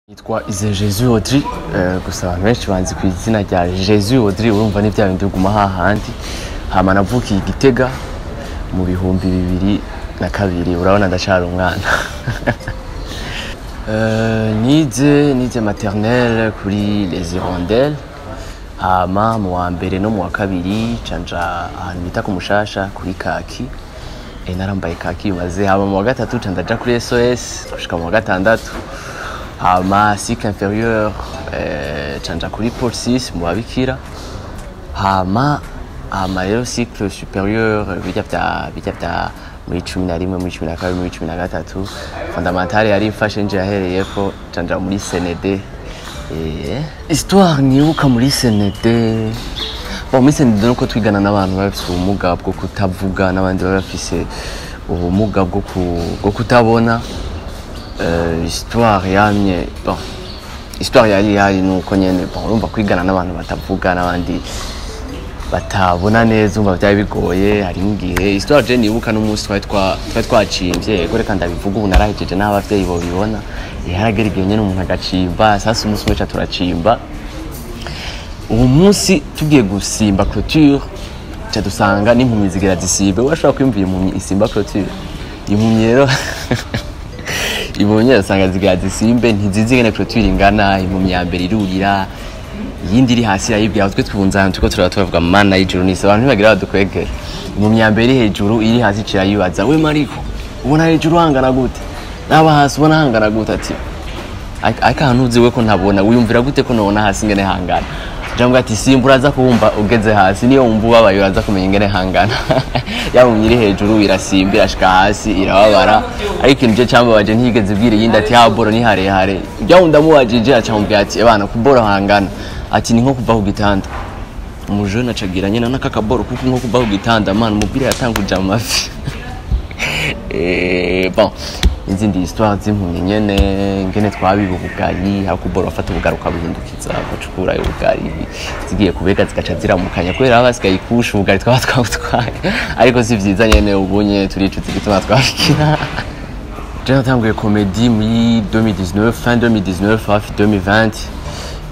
Yitwa Ize Jesus Audrey, gusa abantu benshi banzi ku izina rya Jesus Audrey. Urumva ni bya bindi biguma hahandi. Hama navukiye i Gitega mu 2002, urabona ndacari umwana. Nize maternelle kuri Les Hirondelles, hama mu wa mbere no mu wa kabiri canja ahantu bita ku Mushasha kuri kaki. Narambaye kaki maze. Hama mu wa gatatu ca ndaja kuri SOS gushika mu wa gatandatu. Hama cycle inférieur canja kuri Paul 6 mu babikira. Hama rero cycle supérieur, bijya vya muri 11, muri 12, muri 13, fondamentale yari imfashe nje yahereyeko canja muri CND. Histoire nibuka muri CND, bon, muri CND nuko twigana n'abantu baba bafise ubumuga bwo kutavuga n'abandi baba bafise ubumuga bwo kutabona. Histoire yamye, bon, histoire yari ihari nuko nyene, bon, urumva kwigana n'abantu batavuga n'abandi batabona neza, umva byari bigoye. Hari nk'igihe, histoire je nibuka n'umunsi twari twacimvye. Ego, reka ndabivuga, ubu narahejeje n'aho abavyeyi bobibona. Haragera igihe nyene umuntu agacimba. Sasa umunsi umwe ca turacimba. Uwo munsi tugiye gusimba clôture, ca dusanga n'impumyi zigira zisimbe. Urashobora kwiyumvira impumyi isimba clôture? Impumyi rero, impumyi usanga zigira zisimbe, ntizizi ingene clôture ingana. Impumyi ya mbere irurira, iyindi iri hasi irayibwira. Twe twunze ahantu turiko turaba, turavuga: "Mana y'ijuru n'isi, abantu ntibagira badukwegere." Impumyi ya mbere iri hejuru, iri hasi irayibaza: "We mariko, ubona hejuru hangana gute? Naba hasi ubona hangana gute?" Ati: "Ariko ahantu uzi we ko ntabona, wiyumvira gute ko nobona hasi ingene hangana?" Jambo ati: "Simba, uraza kuwumva ugeze hasi, niyo wumva ubabaye uraza kumenya ingene hangana." Yabumye iri hejuru irasimba, irashika hasi irababara. Ariko ikintu je cambabaje, ntiyigeze ibwira iyindi ati: "Ha boro ni harehare." Ibyo wundi amubajije aca amubwira ati: "Ebana, ku boro hangana," ati: "Ni nko kuva ku gitanda." Umujene acagira nyene n'akakaboro kuko nko kuva ku gitanda, man, umupira yatanguje amavi. Bon, izindi histoire z'impumyi nyene, ngene twabiba ubugari, aho kubora bafata ubugari ukabuhindukiza ugacukura ubugari, zigiye kubega zigaca ziramukanya kubera haba hasigaye ikusha, ubugari twaba twabutwaye. Ariko si vyiza nyene, ubunye turicuza igituma twabikira. Je natanguye comédie muri 2019, fin 2019, hafi 2020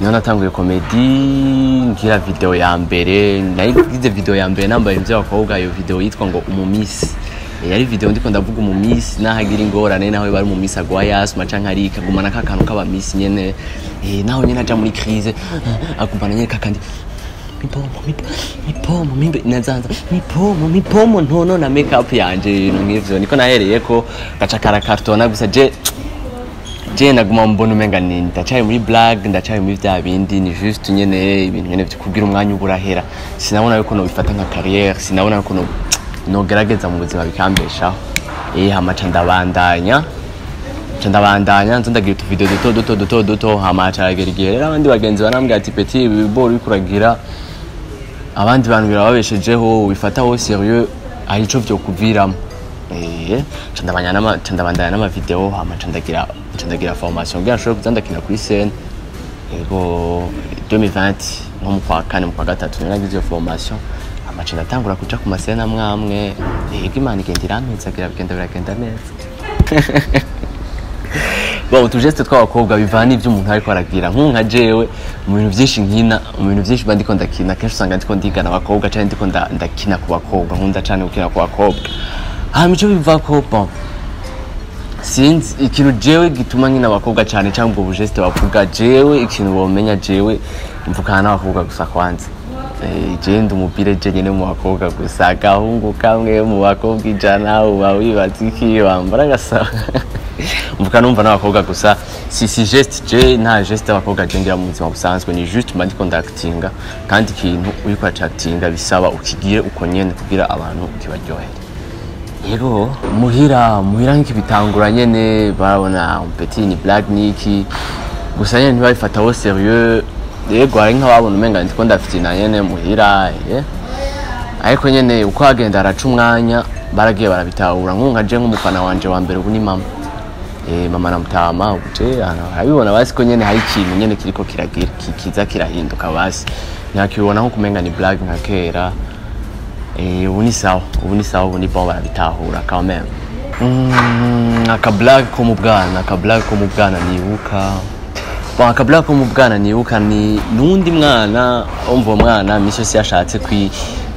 niho natanguye comédie. Ngira video ya mbere, nagize video ya mbere nambaye ivy'abakobwa. Iyo video yitwa ngo "Umumisi". Yari video ndiko ndavuga umumisi naho agira ingorane, naho bari umumisi agwaye asthme canke ari kagumana ka kantu k'abamisi nyene. Naho nyene aja muri crise, agumana nyene kakandi mipomo mipomo mimbe nazanza mipomo mipomo ntono na make up yanje, ibintu nk'ivyo. Niko nahereye ko gaca karakartona. Gusa je naguma mbona umenga ni ndacari muri blague, ndacari muri vya bindi, ni juste nyene ibintu nyene vyo kugira umwanya uburahera. Sinabona yuko nobifata nka carrière, sinabona yuko nogerageza mu buzima bikambeshaho. Hama ca ndabandanya, nzo ndagira utuvideo duto duto duto duto. Hama caragera igihe rero abandi bagenzi barambwira ati: "Petit, ibi biboro uriko uragira, abandi bantu birababeshejeho, ubifata au sérieux, hari ico vyokuviramo." Ca ndabandanya n'amavideo. Hama ca ndagira formation kugira nshobore kuza ndakina kuri scène. Ego, 2020 nko mu kwa kane, mu kwa gatatu niho nagize iyo formation. Hama ca ndatangura kuja ku mascène amwe amwe. Yego, Imana igenda irampezagira, bigenda biragenda neza. Bon, utugeste tw'abakobwa bivana n'ivyo umuntu ariko aragira. Nk'ubu nka jewe, mu bintu vyinshi nkina, mu bintu vyinshi mba ndiko ndakina, kenshi usanga ndiko ndigana abakobwa canke ndiko ndakina ku bakobwa. Nkunda cane gukina ku bakobwa. Hama ico bivako, bon, sinzi ikintu jewe gituma nkina abakobwa cane cyangwa ubwo bugeste bavuga. Jewe ikintu bomenya, jewe mvukana n'abakobwa gusa. Kwanza je ndi umupire, je nyene mu bakobwa gusa, agahungu kamwe mu bakobwa 100, uba wibaza iki wambara agasaba. Mvuka numva n'abakobwa gusa. Si geste, je nta geste y'abakobwa je ngira mu buzima busanzwe, ni juste mba ndiko ndactinga. Kandi ikintu uriko uracactinga bisaba ukigire uko nyene kugira abantu kibaryohere. Yego, muhira nk'ibitangura nyene barabona petit ni blague niki, gusa nyene ntibabifata au sérieux. Yego, hari nk'ababona umenga ndiko ndafitina nyene muhira. Ariko nyene uko hagenda haraca umwanya, baragiye barabitahura. Nk'ubu nka je, nk'umufana wanje wa mbere ubu ni mama. Mama na mutama. Ubu je arabibona basi ko nyene hari ikintu nyene kiriko kiragira kiza kirahinduka, basi ntakibona nko kumenga ni blague nka kera. Ubu ni sawa, ubu ni sawa, ubu ni bon, barabitahura quand même. Aka blague ko mu bwana, aka blague ko mu bwana nibuka. Bon, akabla ko mu bwana nibuka ni nundi mwana. Umva, uwo mwana misi yose yashatse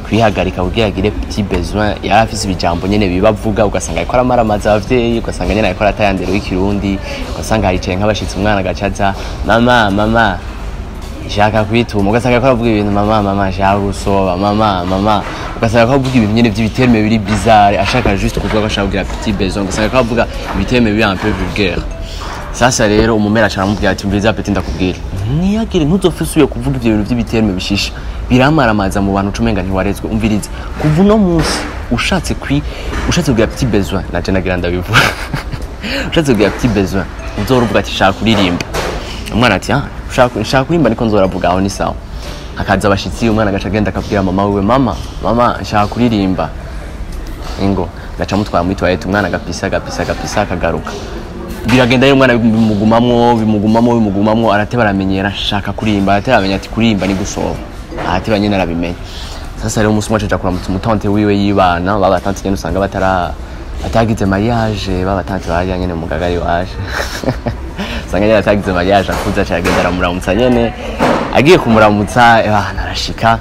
kwihagarika kugira agire petit besoin, yari afise ibijambo nyene biba avuga, ugasanga ariko aramaramaza abavyeyi, ugasanga nyene ariko aratayandero y'ikirundi, ugasanga hicaye nk'abashitsi, umwana agaca aza: "Mama, mama, nshaka kwituma." Ugasanga ariko aravuga ibintu: "Mama, mama, nshaka gusoba, mama, mama." Ugasanga ariko avuga ibintu nyene vy'ibi termes biri bizarre, ashaka juste kuvuga ko ashaka kugira petit besoin, ugasanga ariko avuga ibi termes biri un peu vulgaire. Sasa rero umumera aca aramubwira ati: "Umviriza petit, ndakubwira, ntiyagire, ntuzopfe usubiye kuvuga ivyo bintu vy'ibi termes bishisha, biramaramaza mu bantu, ucumenga ntiwarezwe. Umviriza, kuva uno munsi ushatse kugira petit besoin," naje nagira ndabivuga, "ushatse kugira petit besoin, uzora uvuga ati shaka kuririmba." Umwana ati: "Ah, nshaka kuririmba, niko nzoravuga." Aho ni sawa. Hakaza abashitsi, umwana agaca agenda akabwira mama wiwe: "Mama, mama, nshaka kuririmba." Ingo gaca mutwara muri toilette, umwana agapisa, agapisa, agapisa, akagaruka. Biragenda rero, umwana bimugumamwo, bimugumamwo, bimugumamwo, arateba aramenyera shaka kuririmba, arateba aramenya ati kuririmba ni gusoba, arateba nyene arabimenya. Sasa rero umunsi umwe aca kuramutsa umu tante wiwe yibana, baba tante nyene usanga batara batagize mariage, baba tante bajya nyene mu gagari waje, usanga nyene atagize mariage, akuze, aca agenda aramuramutsa nyene. Agiye kumuramutsa, ebana, arashika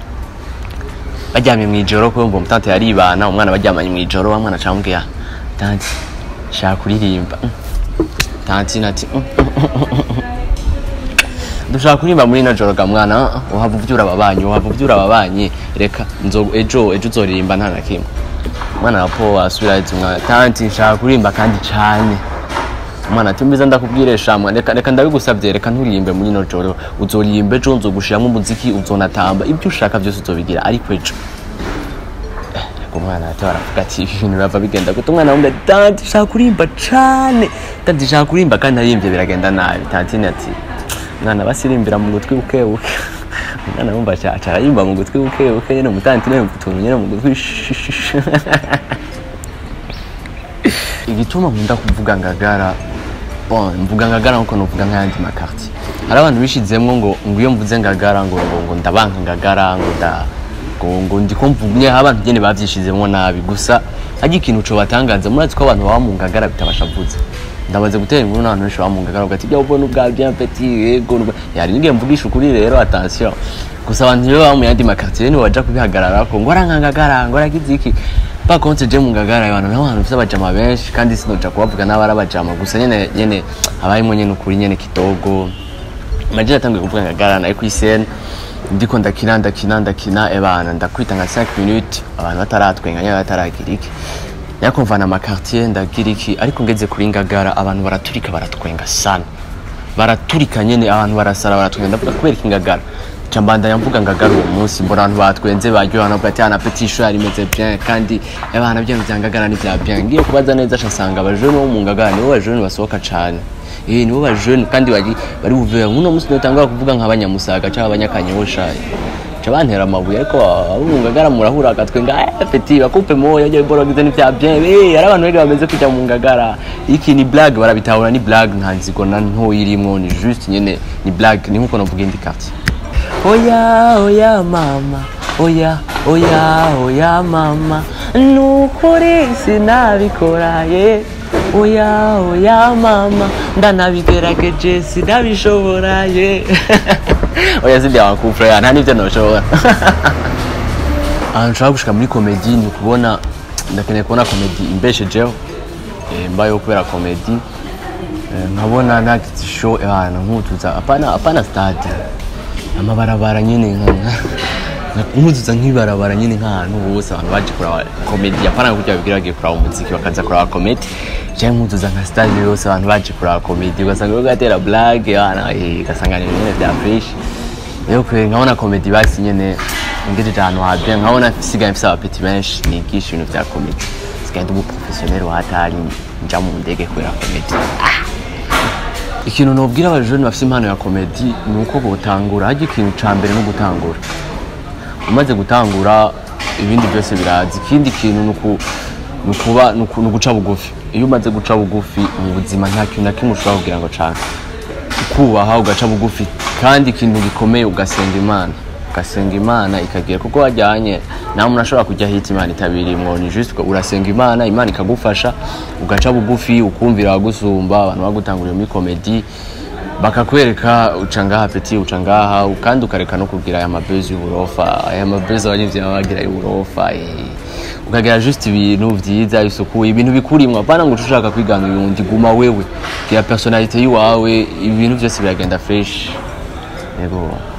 baryamye mw'ijoro, kubera uwo mu tante yaribana, umwana baryamanye mw'ijoro, wa mwana aca amubwira: "Tante, shaka kuririmba." Tantine ati: "Dushaka kuririmba muri ino joro ga mwana, uhava uvyura ababanyi, uhava uvyura ababanyi, reka nzo ejo, ejo uzoririmba nta na kimwe." Umwana arapo asubira ahetse umwana: "Tanti, nshaka kuririmba kandi cane." Umwana ati: "Mbiza ndakubwire shamwa, reka, reka, ndabigusavye, reka nturirimbe muri ino joro, uzoririmba ejo, nzogushiramwo umuziki, uzonatamba, ibyo ushaka byose uzobigira, ariko ejo." Umwana ati, baravuga ati: "Ibintu birava bigenda gute?" Umwana wumva: "Tanti, nshaka kuririmba cane, tanti, nshaka kuririmba kandi ntaririmbye biragenda nabi." Tantine ati: "Mwana, basirimbira mu gutwi buke buke." Umwana wumva aca aririmba mu gutwi buke buke nyene, umutantine yumva utuntu nyene mu gutwi. Igituma nkunda kuvuga Ngagara, bon, mvuga Ngagara nkuko nuvuga nk'ayandi ma quartier. Hari abantu bishizemwo ngo iyo mvuze Ngagara ngo ndabanka Ngagara, ngo nda ngo ndiko mvumye. Abantu nyene bavyishizemwo nabi. Gusa harya ikintu cobatangaza, murazi ko abantu baba mu Ngagara bitabashavuze. Ndamaze gutera inkuru n'abantu benshi baba mu Ngagara, bavuga ati: "Jya ubona ubwa bien petit, yego." Yari ngiye mvugisha ukuri rero, attention. Gusa abantu rero baba mu yandi ma quartier nibo baja kubihagararako ngo aranka Ngagara, ngo aragize iki. Par contre je mu Ngagara, abantu naho hantu mfise abajama benshi, kandi sinoja kubavuga n'abari abajama, gusa nyene nyene habayimwo nyene ukuri nyene kidogo. Maje natanguye kuvuga Ngagara nayo kuri scène, ndiko ndakina, ndakina, ndakina, ebana ndakwita nka 5 minutes, abantu bataratwenga nyene, bataragira iki, nako mvana ama quartier ndagira iki, ariko ngeze kuri Ngagara abantu baraturika, baratwenga sana, baraturika nyene, abantu barasara, baratwenga. Ndavuga: "Kubera iki Ngagara?" Nca mbandanya mvuga Ngagara. Uwo munsi mbona abantu batwenze, baryoha, navuga ati: "Ana petit show yari imeze bien." Kandi abana bya bya Ngagara ni bya bien. Ngiye kubaza neza, nca nsanga abajene bo mu Ngagara nibo bajene basohoka cane, nibo bajene kandi bari buve. Nk'uno munsi notangura kuvuga nk'abanyamusaga cyangwa abanyakanyosha, ca bantera amabuye, ariko abo mu Ngagara murahura agatwenga: "Eh, petit, bakupe moyo yo boro gize ni vya bien." Hari abantu rero bameze kujya mu Ngagara, iki ni blague, barabitahura, ni blague, nta nzigo na nto irimwo, ni juste nyene ni blague, ni nkuko novuga indi quartier. Oya, oya mama, oya, oya, oya mama, nukuri sinabikora ye, oya, oya mama, ndanabigerageje sinabishobora ye, oya, sindi wakufra ya nta nivyo noshobora. Ahantu nshaka gushika muri comédie ni ukubona, ndakeneye kubona comédie imbeshejeho, mbayeho kubera comédie, nkabona nagize show abantu nkutuza, apana, apana stade, amabarabara nyene, nkuzuza nk'ibarabara nyene, nk'ahantu hose abantu baje kuraba comédie, apana kurya babwira bagiye kuraba umuziki, bakaza kuraba comédie, canke nkuzuza nka stade yose abantu baje kuraba comédie, ugasanga bariko batera blague abana, ugasanga ni ibintu nyene vya fresh. Rero kwe nkabona comédie basi nyene ngejeje ahantu ha bien, nkabona sigaye mfise aba petits benshi nigisha ibintu vya comédie, sigaye ndi umu professionnel wa hatari, nja mu ndege kubera comédie. Ikintu nobwira abajene bafise impano ya comédie ni uko botangura. Harya ikintu ca mbere no gutangura, umaze gutangura ibindi byose biraza. Ikindi kintu ni ukuba ni uguca bugufi. Iyo umaze guca bugufi mu buzima, nta kintu na kimwe ushobora kugira ngo canke ukubaha, ugaca bugufi, kandi ikintu gikomeye ugasenga Imana, ugasenga Imana ikagira kuko wajyanye, nta muntu ashobora kujya hita Imana itabirimwo. Ni juste ko urasenga Imana, Imana ikagufasha, ugaca bugufi, ukumvira abagusumba, abantu bagutanguriye muri comédie. Bakakwereka uca ngaha, petit, uca ngaha, kandi ukareka no kugira aya mabezi y'uburofa, aya mabezi abanyivyi baba bagira y'uburofa, ukagira juste ibintu vyiza bisukuye, ibintu bikurimwo, apana ngo uce ushaka kwigana uyundi. Guma wewe, gira personnalité yiwawe, ibintu vyose biragenda fresh. Yego.